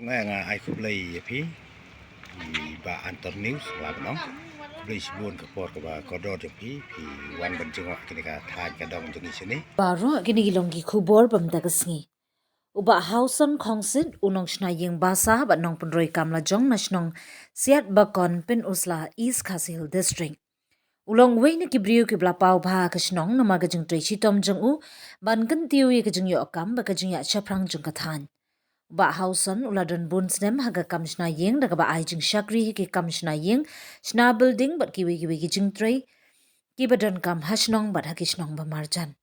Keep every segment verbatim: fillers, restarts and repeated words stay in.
Nga nga ai khublei ïa phi i Bah Antor News la ban ong. Khublei shibun ka por kaba kordor jong phi phi wan ban jngoh kane ka thaiñ ka dong jong ngi shane. Baroh kine ki long ki khubor bam da ka sngi. U Bah Hauson Khongsit, u nongshna ïing basa bad nongpynroi kam lajong na shnong Siatbakon, Pynursla, East Khasi Hills District. U long uwei na ki briew kiba la paw bha ha ka shnong namar ka jingtrei shitom jong u ban kyntiew ïa ka jingïoh kam bad ka jingïaid shaphrang jong ka thaiñ. U Bah Hauson u la don bun snem ha ka kam shna ïing da kaba ai jingshakri ha ki kam shna ïing, shna building bad kiwei kiwei ki jingtrei kiba donkam ha shnong bad ha ki shnong ba marjan.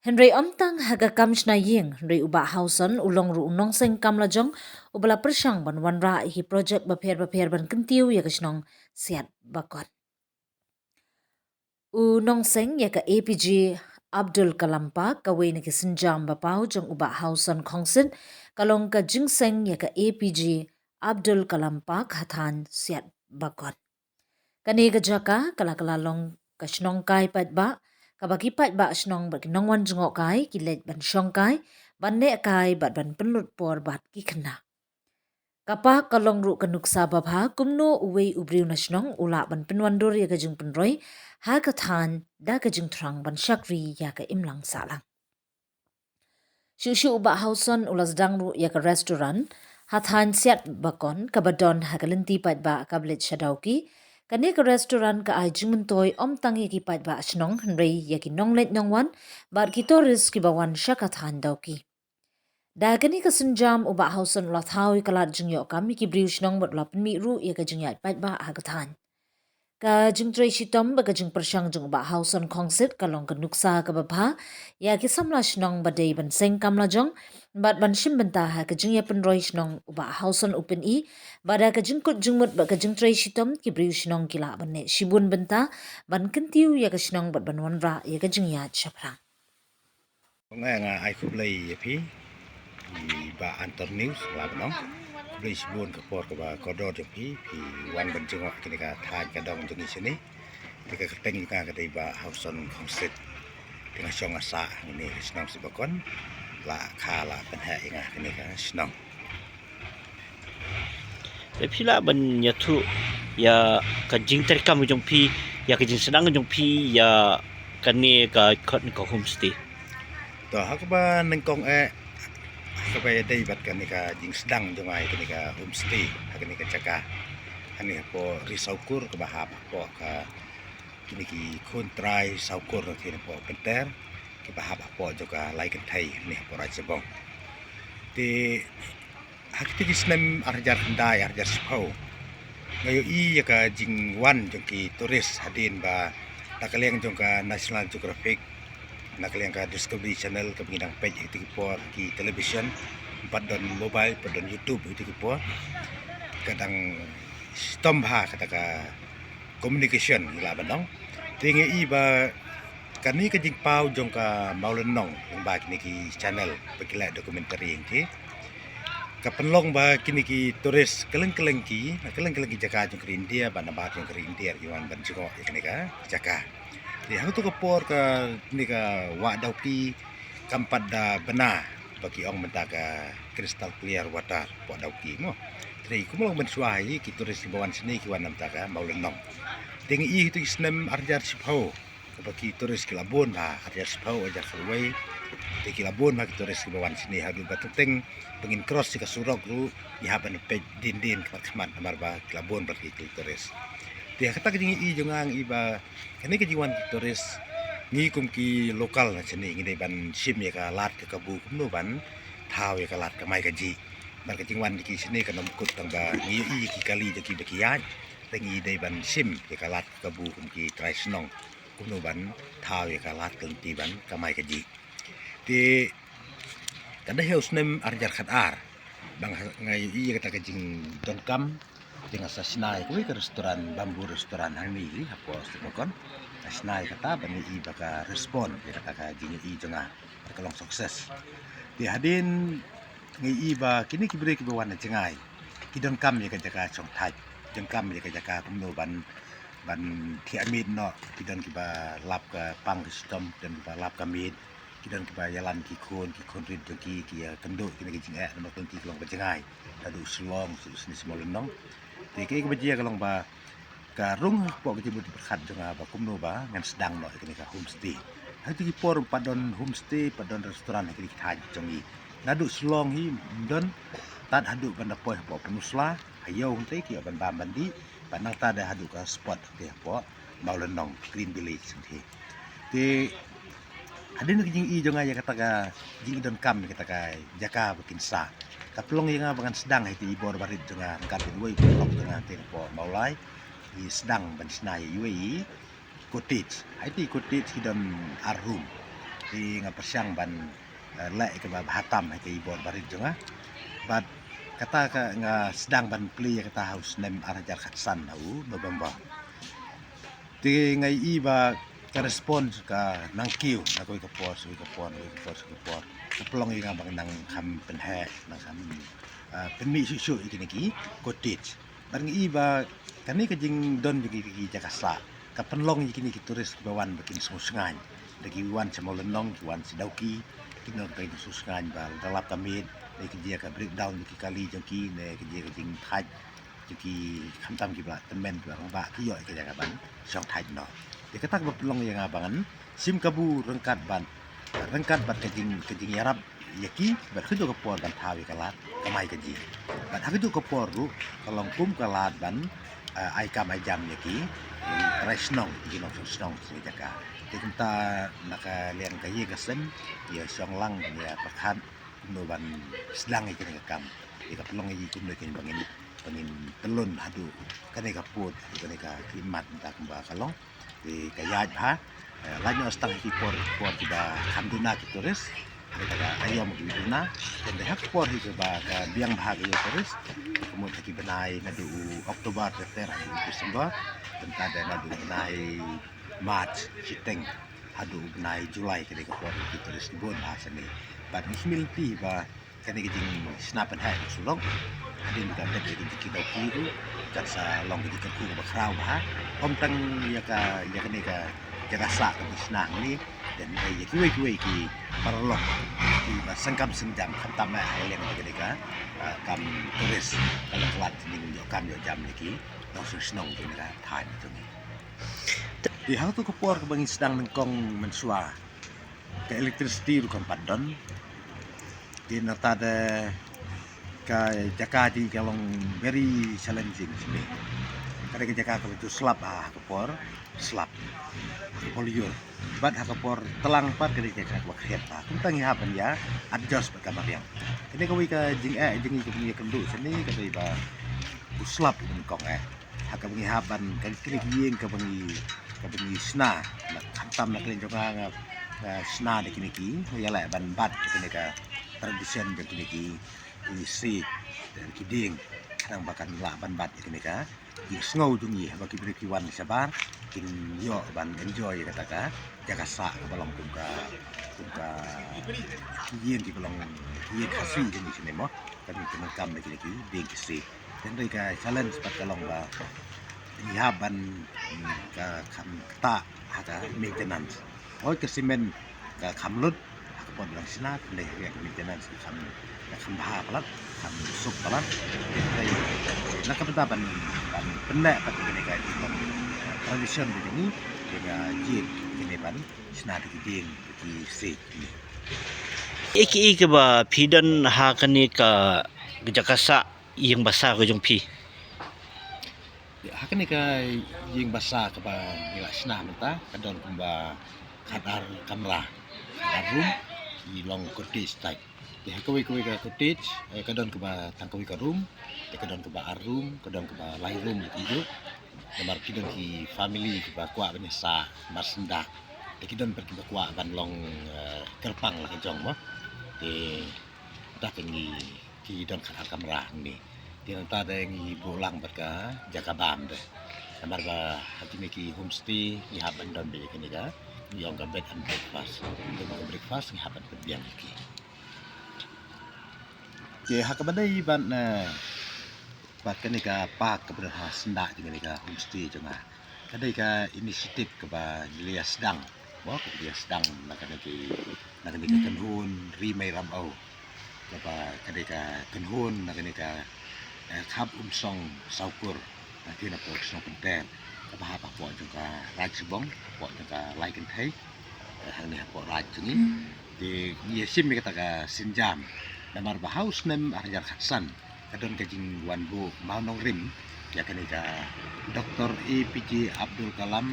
Hynrei ym tang ha ka kam shna ïing, hynrei u Bah Hauson u long ruh u nongseng kam lajong uba la pyrshang ban wanrah ïa ki projek bapher bapher ban kyntiew ïa ka shnong Siatbakon. U nongseng ïa ka A P G Abdul Kalam Park, kawei na ki sienjam ba paw jong u Bah Hauson Khongsit ka long ka jingseng ïa ka A P G Abdul Kalam Park ha thaiñ Siatbakon. Kane ka jaka ka la ka la long ka shnong kai paidbah, kaba ki paidbah shnong bad ki nongwan jngoh kai ki leit ban shong kai, ban neh kai bad ban pynlut por bad ki khynnah. Ka park ka long ruh ka nuksa babha kumno uwei u briew na shnong u lah ban pynwandur ïa ka jingpynroi ha ka thaiñ da ka jingthrang ban shakri ïa ka imlang sahlang. Shuh shuh u Bah Hauson u la sdang ruh ïa ka restaurant ha thaiñ Siatbakon kaba don ha ka lynti paidbah kaba leit sha Dawki. Kane ka restaurant ka ai jingmyntoi ym tang ïa ki paidbah shnong hynrei ïa ki nongleit nongwan bad ki tourist kiba wan sha ka thaiñ Dawki. Da kane ka sienjam u Bah Hauson u la thaw ïa ka lad jingïoh kam ïa ki briew shnong bad u la pynmih ruh ïa ka jingïaid paidbah ha ka thaiñ. Ka jingtrei shitom bad ka jingpyrshang jong u Bah Hauson Khongsit ka long ka nuksa kaba bha ïa ki samla shnong ba dei ban seng kam lajong bad ban shim bynta ha ka jingïapynroi shnong u Bah Hauson u pyni, bad da ka jingkut jingmut bad ka jingtrei shitom ki briew shnong ki lah ban neh shibun bynta ban kyntiew ïa ka shnong bad ban wanrah ïa ka jingïaid shaphrang. Nga nga ai khublei ïa phi i Bah Antor News la ban ong. Khublei shibun ka por kaba kordor jong phi phi wan ban jngoh kane ka thaiñ ka dong jong ngi shane. Te ka kyrteng jong nga ka dei Bah Hauson Khongsit. Te nga shong nga sah hangne ha shnong Siatbakon. La kha la pynheh ïa nga kane ka shnong. Te phi lah ban ïathuh ïa ka jingtrei kam jong phi, ïa ka jingsdang jong phi ïa kane ka khot ka homestay. To ha kaba nyngkong eh ha kaba ïadei bad kane ka jingsdang jong nga ïa kane ka homestay ha kane ka jaka. Hangne hapoh Ri Sawkur kaba hap hapoh ka kine ki khun trai Sawkur na kine hapoh Pynter kiba hap hapoh jong ka Lai Kynthei hangne hapoh Raid Shabong. Te ha kito ki snem ar hajar khyndai ar hajar shiphew nga ïohi ïa ka jingwan jong ki tourist hadien ba na ka liang jong ka National Geographic, na ka liang ka Discovery Channel kaba ngi dang peit ïa kito ki por ki television, pat don mobile, pat don YouTube ïa kito ki por, ka dang shitom bha kata ka communication ngi lah ban ong. Te ngi ïohi ba kane ka jingpaw jong ka Mawlynnong lyngba kine ki channel ba ki leh documentary ïa ngi, ka pynlong ba kine ki tourist kylleng kylleng ki, na kylleng kylleng ki jaka jong ka ri India bad nabar jong ka ri India ki wan ban jngoh ïa kane ka jaka. Te ha kato ka por kane ka wah Dawki kam pat da bna ba ki ong mynta ka crystal clear water hapoh Dawki mo. Te kumno ban shuwa hi ki tourist kiba wan shane ki wan na mynta ka Mawlynnong. Te ngi ïohi ha kito ki snem ar hajar shiphew ba ki tourist ki la bun bha, ar hajar shiphew, ar hajar khatwei. Te ki la bun bha ki tourist kiba wan shane haduh ba teng teng ba ngin cross ïa ka surok ruh ngi hap ban peit dien dien khmat khmat namar ba ki la bun bha ki tourist. Te ha kata ka jingïohi jong nga ngi ïohi ba kane ka jingwan ki tourist ngi kum ki local na shane ngi dei ban shim ïa ka lad ka kabu kumno ban thaw ïa ka lad kamai kajih. Namar ka jingwan ki shane kan ym kut tang ba ngi ïohi ïa ki kali jong ki ba ki ïaid, te ngi dei ban shim ïa ka lad ka kabu kum ki trai shnong kumno ban thaw ïa ka lad ka lynti ban kamai kajih. Te ka dei ha u snem ar hajar khatar ba nga ïohi ïa kata ka jingdonkam, te nga sa shna ïa kawei ka restaurant, Bamboo Restaurant hangne hi hapoh Siatbakon. Nga shna ïa kata ba ngi ïohi ba ka respond ïa kata ka jingïohi jong nga, te ka long success. Te hadien ngi ïohi ba kine ki briew kiba wan na jngai ki donkam ïa ka jaka shongthait, donkam ïa ka jaka kumno ban, ban thiah miet noh, ki don kiba lap ka pang ka shitom, ki don kiba lap ka miet, ki don kiba ïalam ki khun, ki khun rit jong ki, ki ïakynduh kine ki jingeh namar ki long ba jngai. Naduh Shillong shisha sha Mawlynnong. Te kaei kaba jia ka long ba ka rung hapoh ka jingmut jingpyrkhat jong nga ba kumno ba ngan sdang noh ïa kane ka homestay. Ha kito ki por pat don homestay, pat don restaurant ha kine ki thaiñ jong ngi. Naduh Shillong hi ym don, tad haduh ban da poi hapoh Pynursla, ha ïew hangtei ki ïoh ban bam ban dih, bad nangta da haduh ka spot hangtei hapoh Mawlynnong, Green Village hangtei. Te hadien ka jingïohi jong nga ïa kata ka jingïadonkam ïa kata ka jaka ba kin sah, ka pynlong ïa nga ba ngan sdang ha ita i bor barit jong nga ryngkat bad iwei i paralok jong nga hangtei hapoh Mawlai, ngi sdang ban shna ïa iwei i cottage. Ha ita i cottage ki don ar room. Te nga pyrshang ban, eh, leh ïa kaba bha tam ha ita i bor barit jong nga. Bad kata ka nga sdang ban plie ïa kata ha u snem ar hajar khatsan ha u November. Te nga ïohi ba ka response ka nang kiew na kawei ka por sha kawei ka por, na kawei ka por sha kawei ka por. Ka pynlong ïa nga ba nga nang kham pynheh, nang kham, ah, pynmih shuh shuh ïa kine ki cottage. Bad nga ïohi ba kane ka jingdon jong ki, ki jaka sah ka pynlong ïa kine ki tourist kiba wan ba kin sngewsngaiñ. Da ki wan sha Mawlynnong, ki wan sha Dawki, kin don ka jingsngewsngaiñ ba da lap ka miet, da ka jia ka breakdown jong ki kali jong ki, ne ka jia ka jingthait jong ki, khamtam kiba la tymmen kiba rangbah, ki ïoh ïa ka jaka ban shong thait noh. Te kata kaba pynlong ïa nga ba ngan shim kabu ryngkat bad, ryngkat bad ka jing, ka jingïarap ïa ki, bad ha kajuh ka por ban thaw ïa ka lad kamai kajih. Bad ha kajuh ka por ruh ka long kum ka lad ban, eh, ai kam ai jam ïa ki, eh, trai shnong, ki nongshong shnong sha kane ka jaka. Te kumta na ka liang ka ïing ka sem, ïa shong lang, ïa pyrkhat kumno ban sdang ïa kane ka kam. Ïa ka pynlong ïa ki kumno kin ba ngin, ba ngin pyllun haduh kane ka pud, haduh kane ka khlieh mat mynta kumba ka long. Te ka ïaid bha, eh, lait noh tang ha ki por, por kiba kham duna ki tourist. Kata ka aïom kiba duna. Te ha ka por hi kaba ka biang bha ki tourist, ka mut ha ki bnai naduh u October ter ter haduh u December. Te mynta dei naduh u bnai March shiteng haduh u bnai July, ka dei ka por ki tourist ki bun bha shane. Bad ngi sngewthuh ba kane ka jingshna pynheh ka surok, hadien ba ka dep ïa ka jingkiew daw kiew ruh, kan sa long ka jingkyrkhu kaba khraw bha. Ym tang ïa ka, ïa kane ka jaka sah kaba shna hangne, te ïa kiwei kiwei ki paralok kiba sengkam senjam, khamtam eh ha ïa leng ïa kane ka, ah, kam tourist, ka long ka lad jingïoh kam ïoh jam ïa ki nongshong shnong jong kane ka thaiñ jong ngi. Te ha kato ka por kaba ngi sdang nyngkong mynshuwa, ka electricity ruh kam pat don. Te nangta de ka jaka jong ngi ka long very challenging shane. Ka dei ka jaka kaba ju slap ha ka por slap, ha ka por lyiur. Bad ha ka por tlang pat ka dei ka jaka kaba khriat bha. Kumta ngi hap ban ïa adjust bad ka mariang. Kane kawei ka jingeh jong ngi kaba ngi ïakynduh shane ka dei ba u slap u nyngkong eh. Ha kaba ngi hap ban, ka, kine ki ïing kaba ngi, kaba ngi shna, na, khamtam na ka liang jong nga, nga, nga shna da kine ki, nga ïaleh ban bat kine ka tradition jong kine ki, ki siej, ki dieng, khnang ba kan lah ban bat kine ka jingsngew jong ngi, ba ki briew ki wan shabar kin ïoh ban enjoy ïa kata ka jaka sah kaba long kum ka, kum ka ïing kiba long ïing Khasi jong ngi shane mo, kane ka nongkam da kine ki dieng ki siej. Hynrei ka challenge pat ka long ba ngi hap ban, mm, ka kham ktah ha ka maintenance. Hooid ka cement ka kham lut ha ka por ba dang shna, hynrei ka maintenance ka kham, ka kham bha palat, kham suk palat. Hynrei na ka bynta ban, ban pynneh pat kane ka, eh, tradition ka jong ngi, ka jied kane ban shna da ki dieng ki siej. Ïa kiei kiei kiba phi don ha kane ka jaka sah ïing basa ka jong phi? Ha kane ka ïing basa kaba ngi la shna mynta ka don kumba khatar kamra, khatar room, ki long cottage type. Te ha kawei kawei ka cottage, eh, ka don kaba tang kawei ka room, te ka don kaba ar room, ka don kaba lai room kumjuh. Namar ki don ki family kiba kwah ban ïasah mar syndah. Te ki don pat kiba kwah ban long, eh, kyrpang la ka jong mo. Te da ka ngi ki don khatar kamra hangne. Te nangta de ngi buh lang bad ka jaka bam de. Namar ba ha kine ki homestay ngi hap ban don beit ïa kane ka, ngi ong ka bed and breakfast. Te ba ka breakfast ngi hap ban pynbiang ïa ki. Te ha kaba dei ban, eh, bad kane ka park kaba don ha syndah jong kane ka homestay jong nga. Ka dei ka initiative kaba ngi la ïa sdang. Mo, kaba ngi la ïa sdang na kane ki, Kane ka kynhun Ri Mai Ram Au, kaba kane ka kynhun na kane ka, eh, Khap Umsong Saukur, na kane ka shnong Pynter, kaba hap hapoh jong ka Raid Shibong, hapoh jong ka Lai Kynthei, eh, hangne hapoh Raid jong ngi. Te ngi ïa shim ïa kata ka sienjam namar ba ha u snem ar hajar khatsan ka don ka jingwan buh mawnongrim ïa kane ka Doctor A P J Abdul Kalam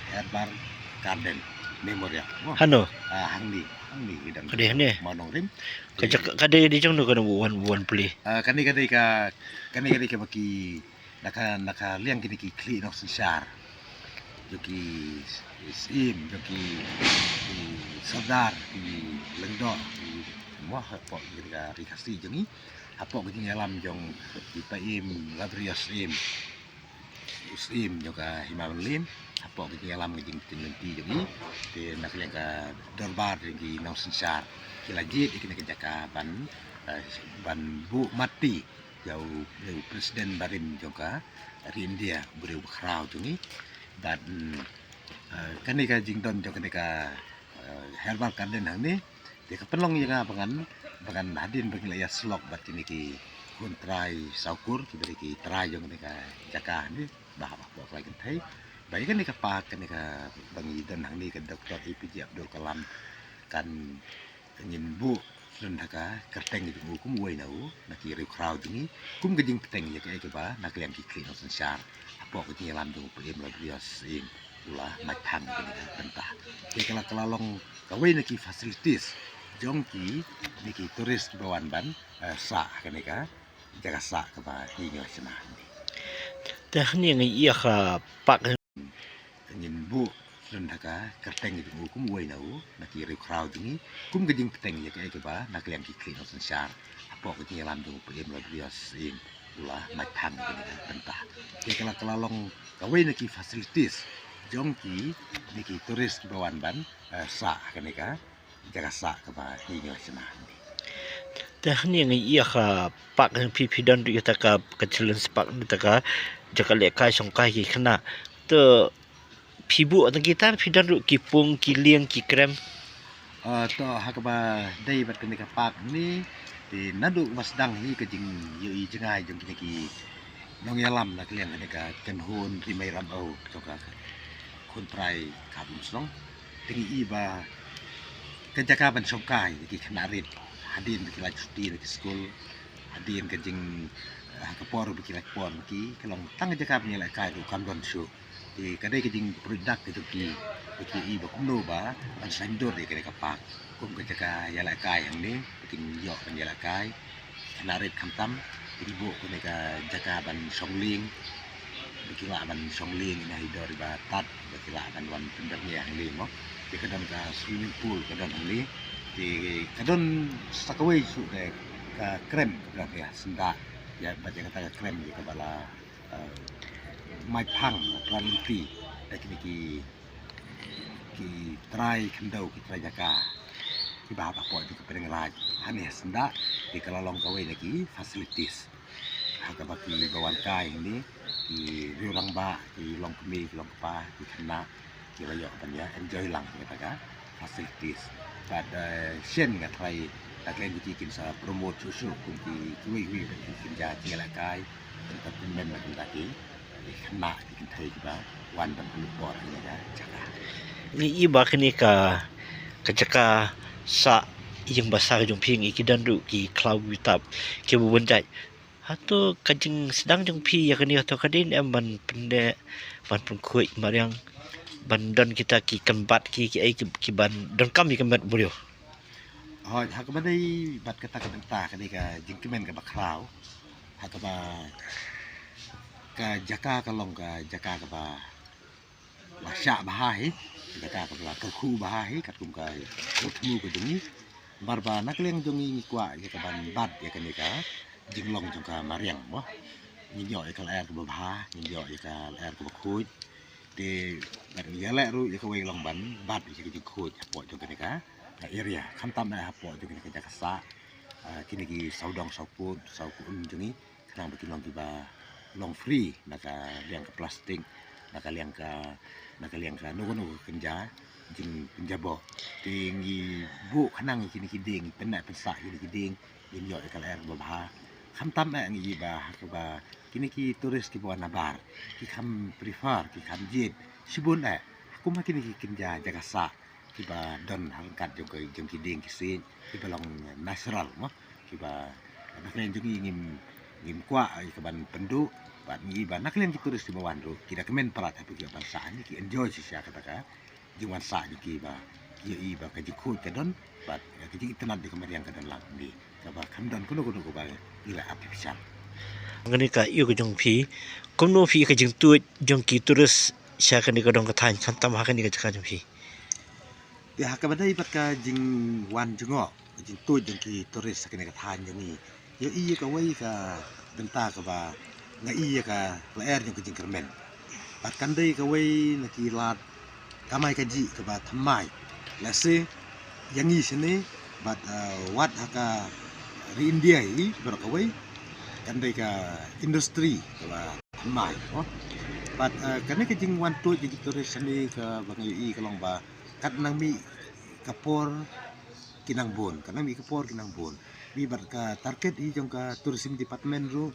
Herbal Garden Memorial. Mo? Hano? Ah, hangne, hangne ki dang. Ka dei hangne? Mawnongrim. Ka jaka, ka dei, dei jong no ka dang wan, wan plie? Ah, kane ka dei ka, kane ka dei kaba ki, na ka, na ka liang kine ki khlieh nongsynshar, jong ki syiem, jong ki, ki sordar, ki lyngdoh, ki mo hapoh kine ka Ri Khasi jong ngi, hapoh ka jingïalam jong i Paiem Laborious Syiem, u syiem jong ka Hima Ban Lin, hapoh ka jingïalam ka jingpynim lynti jong ngi. Te na ka liang ka dorbar jong ki nongsynshar ki la jied ïa kane ka jaka ban, eh, ban buh mati ïa u, ïa u president barim jong ka ri India, u briew ba khraw jong ngi. Bad, mm, eh, kane ka jingdon jong kane ka, eh, Herbal Garden hangne, te ka pynlong ïa nga ba ngan, ba ngan hadien ba ngi la ïasyllok bad kine ki khun trai Saukur, kiba dei ki trai jong kane ka jaka hangne, ba hap hapoh Klai Kynthei, ba ïa kane ka park, kane kaba ngi don hangne, ka Doctor A P J Abdul Kalam, kan, kan ngin buh sdang ha ka kyrteng jong u kum uwei na u, na ki riewkhraw jong ngi, kum ka jingpyrteng ïa kaei kaba na ka liang ki khlieh nongsynshar hapoh ka jingïalam jong u Paiem Laborious Syiem, u la mait phang ïa kane ka bynta. Te ka la, ka la long kawei na ki facilities jong kine ki tourist kiba wan ban, eh, sah ha kane ka jaka sah kaba ngi la shna hangne. Te hangne ngi ïa ka park, kan ngin buh sdang ha ka kyrteng jong u kum uwei na u, na ki riewkhraw jong ngi, kum ka jingpyrteng ïa kaei kaba na ka liang ki khlieh nongsynshar hapoh ka jingïalam jong u Paiem Laborious Syiem, u la mait phang ïa kane ka bynta. Te ka la, ka la long kawei na ki facilities jong kine ki tourist kiba wan ban, eh, sah ha kane ka jaka sah kaba ngi la shna hangne. Te hangne ngi ïa ka park, phi, phi don ruh ïa kata ka, ka children's park, ïa kata ka jaka lehkai shongkai ki khynnah. Te phi buh tang kita, phi don ruh ki pung, ki lieng, ki krem? Ah, to ha kaba dei bad kane ka park hangne, te naduh ba sdang hi ka jingïohi jngai jong kine ki nongïalam na ka liang kane ka kynhun Ri Mai Ram Au, jong ka khun trai Khap Umsong. Te ngi i ba ka jaka ban shongkai ïa ki khynnah rit hadien ba ki la shuti na ki skul, hadien ka jing, ha ka por ba ki la por ma ki, ka long tang ka jaka ban ïalehkai ruh kam don shuh. Te ka dei ka jingpyrshah ka jong ki, ba ki i ba kumno ba ban saiñdur ïa kane ka park. Kum ka jaka ïalehkai hangne, ba kin ïoh ban ïalehkai. Khynnah rit khamtam, ki buh kane ka jaka ban shong lieng, ba ki lah ban shong lieng, ina hi dor iba tad, ba ki lah ban wan pynbeit ïa hangne mo. Te ka don ka swimming pool, ka don hangne. Te ka don sa kawei shuh ka, ka krem, ka don ïa syndah, ïa bad ïa kata ka krem ïa kaba la, eh, mait phang, la pynlynti da kine ki, ki trai khyndew, ki trai jaka kiba hap hapoh jong ka pdeng Raid. Hangne ha syndah, te ka la long kawei na ki facilities ha kaba kiba wan kai hangne, ki riew rangbah, ki longkmie, ki longkpa, ki khynnah, ki la ïoh ban ïa enjoy lang ïa kata ka facilities. Bad, eh, shen nga trai, da khlem ki kin sa promote shuh shuh kum ki kiwei kiwei ba ki kin ïa jingïalehkai, entertainment na kynta ki, ki khynnah ki kynthei kiba wan ban pynlut bor ha kane ka jaka. Ngi i ba kane ka, ka jaka sah ïing ba sah ka jong phi ngi ki don ruh ki khlaw ki tap kiba bun jait. Hato ka jingsdang jong phi ïa kane hato ka dei ne em ban pynneh, ban pynkhuid mariang, ban don kita ki kynbat ki, kiei ki, ki ban donkam ïa ka met briew? Hooid, ha kaba dei bad kata ka bynta ka dei ka jingkmen kaba khraw. Ha kaba ka jaka ka long ka jaka kaba la shah bha hi, ka jaka kaba la kyrkhu bha hi, katkum ka, ka thmu ka jong ngi. Namar ba na ka liang jong ngi ngi kwah ïa ka ban bat ïa kane ka jinglong jong ka mariang mo. Ngin ïoh ïa ka lyer kaba bha, ngin ïoh ïa ka lyer kaba khuid. Te bad ngi ïaleh ruh ïa kawei ka long ban bat ïa ka jingkhuid hapoh jong kane ka, ka area. Khamtam eh hapoh jong kane ka jaka sah, ah, kine ki sawdong sawkun, sawkun jong ngi, khnang ba kin long kiba long free na ka liang ka plastik, Na ka liang ka, na ka liang ka, no, no, kynja, jingpynjaboh. Te ngi buh khnang ïa kine ki dieng, pynneh pynsah ïa kine ki dieng, ngin ïoh ïa ka lyer ba bha. Khamtam eh ngi ba, ha kaba, kine ki tourist kiba wan nabar, ki kham prefer, ki kham jied shibun eh. Kum ha kine ki kynja jaka sah kiba don ha ryngkat jong ki, jong ki dieng ki siej kiba long natural mo, kiba na ka liang jong ngi ngim, ngim kwah ïa kaban pynduh. Bad ngi ba na ka liang ki tourist kiba wan ruh ki da kmen palat ha phi kiba ban sah ni, ki enjoy shisha kata ka jingwan sah jong ki ba ki ïohi ba ka jingkhuid ka don bad ka jingitynnad jong ka mariang ka don lang ni, kaba kham don kano kano kaba ngi la artificial. Kane ka ïoh ka jong phi, kumno phi ka jingtuid jong ki tourist sha kane ka dong ka thaiñ, khamtam ha kane ka jaka jong phi? Te ha kaba dei bad ka jingwan jngoh, ka jingtuid jong ki tourist ha kane ka thaiñ jong ngi, ïohi ïa kawei ka bynta kaba nga i ïa ka lyer jong ka jingkyrmen. Bad kan dei kawei na ki lad kamai kajih kaba thymmai, lehse ïa ngi shane, bad, eh, wat ha ka ri India hi baroh kawei, kan dei ka industry kaba thymmai mo. Bad, eh, kane ka jingwan tuid jong ki tourist shane kaba nga ïohi ka long ba kat nang mih ka por ki nang bun, kat nang mih ka por ki nang bun. Bad ka target hi jong ka tourism department ruh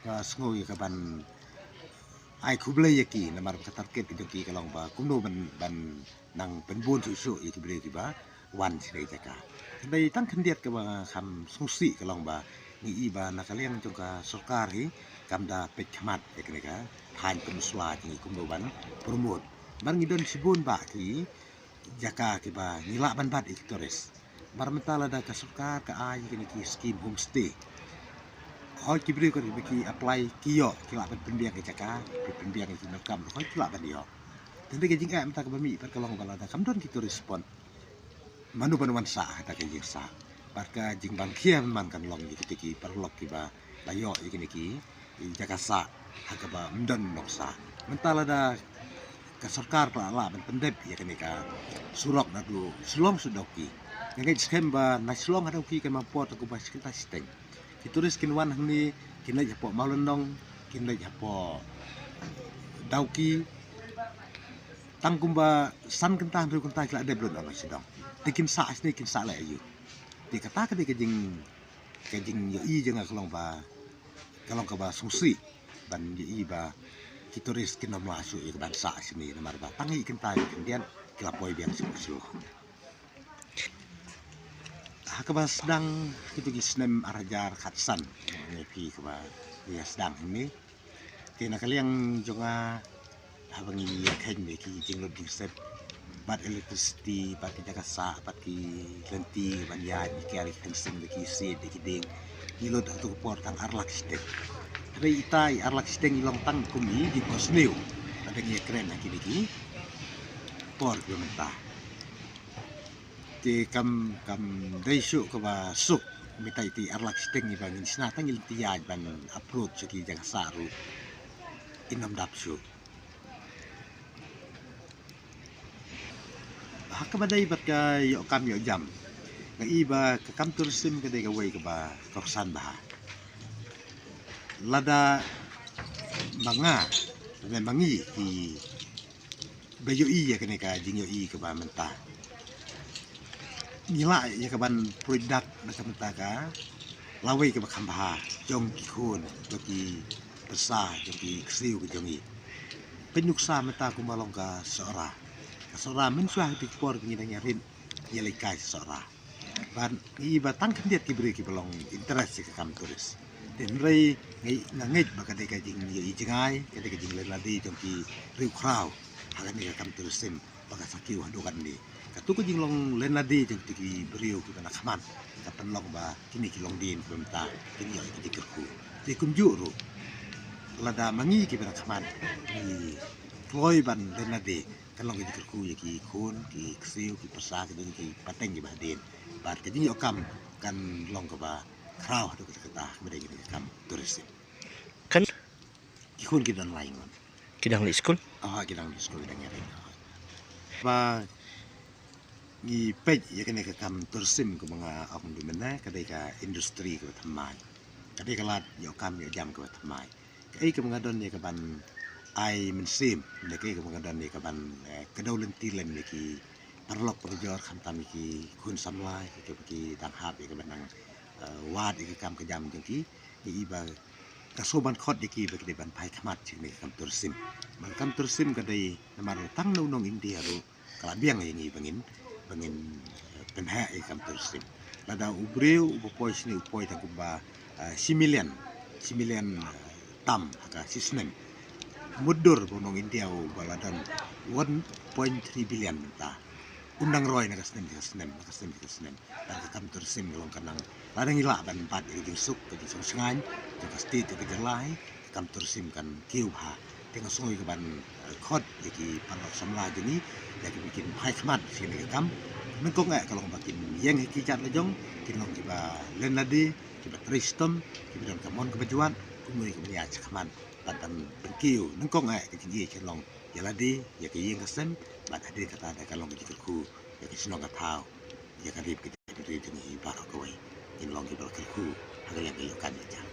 ka sngew ïa kaban ai khublei ïa ki namar ka target jong ki ka long ba kumno ban, ban nang pynbun shuh shuh ïa ki briew kiba wan sha kane ka jaka. Hynrei tang khyndiat kaba nga kham sngewsih ka long ba ngi i ba na ka liang jong ka sorkar hi kam da peit khmat ïa kane ka thaiñ pynmynsua jong ngi kumno ban promote. Namar ngi don shibun bah ki jaka kiba ngi lah ban bat ïa ki tourist. Namar mynta lada ka sorkar ka ai ïa kine ki skim homestay, hooid ki briew kiba ki apply ki ïoh, ki lah ban pynbiang ïa ki jaka, ki pynbiang ïa ki dohkam, hooid ki lah ban ïoh. Tang ka jingeh mynta kaba mih pat ka long ba lada kam don ki tourist spot, mano ban wan sah ha kata ka jingsah? Bad ka jingban khia man kan long ïa kita ki paralok kiba la ïoh ïa kine ki jaka sah ha kaba ym don nongsah. Mynta lada ka sorkar ka la lah ban pyndep ïa kane ka surok naduh Shillong sha Dawki, nga ngeit skhem ba na Shillong ha Dawki kan ym por tang kumba shi kynta shiteng. Ki tourist kin wan hangne, kin leit hapoh Mawlynnong, kin leit hapoh Dawki, tang kumba san kynta hynriew kynta ki la dep lut noh na shadong. Te kin sah shane, kin sah leh aïu? Te kata ka dei ka jing, ka jingïohi jong nga ka long ba, ka long kaba sngewsih ban ïohi ba ki tourist kin ym lah shuh ïa kaban sah shane namar ba tang ïa kynta ïa khyndiat ki la poi biang sha Shillong. Ha kaba sdang kito ki snem ar hajar khatsan, ngi phi kaba ïa sdang hangne. Te na ka liang jong nga, haba ngi ïa kheiñ da ki jinglut jingsep, bad electricity, bad ki jaka sah, bad ki lynti ban ïaid, ki kiar, ki fencing, da ki siej, da ki dieng, ngi lut ha kato ka por tang ar lak shiteng. Hynrei ita i ar lak shiteng i long tang kum i jingphohsniew lada ngi ïa kren ha kine ki por kiba mynta. Te kam, kam dei shuh kaba suk, mynta ita i ar lak shiteng iba ngin shna tang ïa lynti ïaid ban upload sha ki jaka sah ruh, in ym dap shuh. Ha kaba dei bad ka ïoh kam ïoh jam, nga i ba ka kam tourism ka dei kawei kaba kongsan bha. Lada ma nga, lada ma ngi kiba ïohi ïa kane ka jingïohi kaba mynta, ngi lah ïa kaban pruid dak na ka bynta ka lawei kaba kham bha jong ki khun, jong ki pyrsa, jong ki ksiew ka jong ngi. Peit nuksa mynta kumba long ka Sohra. Ka Sohra mynshuwa ha kito ki por ba ngi dang ïarit, ngi ïaleit kai sha Sohra. Bad ngi i ba tang khyndiat ki briew kiba long interest ïa ka kam tourist. Te hynrei ngi, nga ngeit ba ka dei ka jingïohi jngai, ka dei ka jinglen lade jong ki riewkhraw ha kane ka kam tourism ba ka sa kiew haduh katne. Kato ka jinglong len lade jong kito ki briew kiba na khmat ka pynlong ba kine ki longdien kiba mynta kin ïoh ïa ka jingkyrkhu. Te kumjuh ruh, lada ma ngi kiba na khmat ngi kloi ban len lade, kan long ka jingkyrkhu ïa ki khun, ki ksiew, ki pyrsa, ki don ki pateng kiba hadien. Bad ka jingïoh kam kan long kaba khraw haduh katta katta kaba dei kane ka kam tourism. Kan ki khun ki don lai ngut. Ki dang leit skul? Ah, ki dang leit skul, ki dang ïarit. Ba ngi peit ïa kane ka kam tourism kaba nga ong mynne, ka dei ka industry kaba thymmai. Ka dei ka lad ïoh kam ïoh jam kaba thymmai. Kaei kaba nga don ïa kaban ai mynsiem, ne ki ka ban ka don ïa ka ban, eh, kdew lynti lem ïa ki paralok parajor, khamtam ïa ki khun samla, ïa ki, ki dang hap ïa ka ban nang, eh, wad ïa ka kam ka jam jong ki, ïa i ba ka shu ban khot ïa ki ba ki dei ban phai khmat sha kane ka kam tourism. Ban kam tourism ka dei namar tang na u nong India ruh ka la biang ïa ngi ba ngin, ba ngin, eh, pynheh ïa ka kam tourism. Lada u briew uba poi shane u poi tang kumba, eh, shi million, shi million, eh, tam ha ka shi snem. Mutdur ba u nong India uba la don one point three billion mynta un nang roi na ka snem sha ka snem, na ka snem sha ka snem. Bad ka kam tourism ka long ka nang, lada ngi lah ban bat ïa ka jingsuk, ka jingsuk shngaiñ jong ka state, jong ka jylla hi, ka kam tourism kan kiew bha. Te nga sngew ïa ka ban, eh, khot ïa ki paralok samla jong ngi, ïa ki ba kin phai khmat sha kane ka kam. Nyngkong eh ka long ba kin ïeng ha ki kjat la jong, kin long kiba len lade, kiba trei shitom, kiba don ka mon kaba jwat, kumno ïa ka ban ïaid shakhmat bad ban pynkiew. Nyngkong eh ka jingïeit kan long ïa lade, ïa ka ïing ka sem, bad hadien kata da ka long ka jingkyrkhu ïa ka shnong ka thaw, ïa ka ri ka jaitbynriew jong ngi baroh kawei. Ngin long kiba la kyrkhu ha ka liang ka ïoh kan ïa ka jam.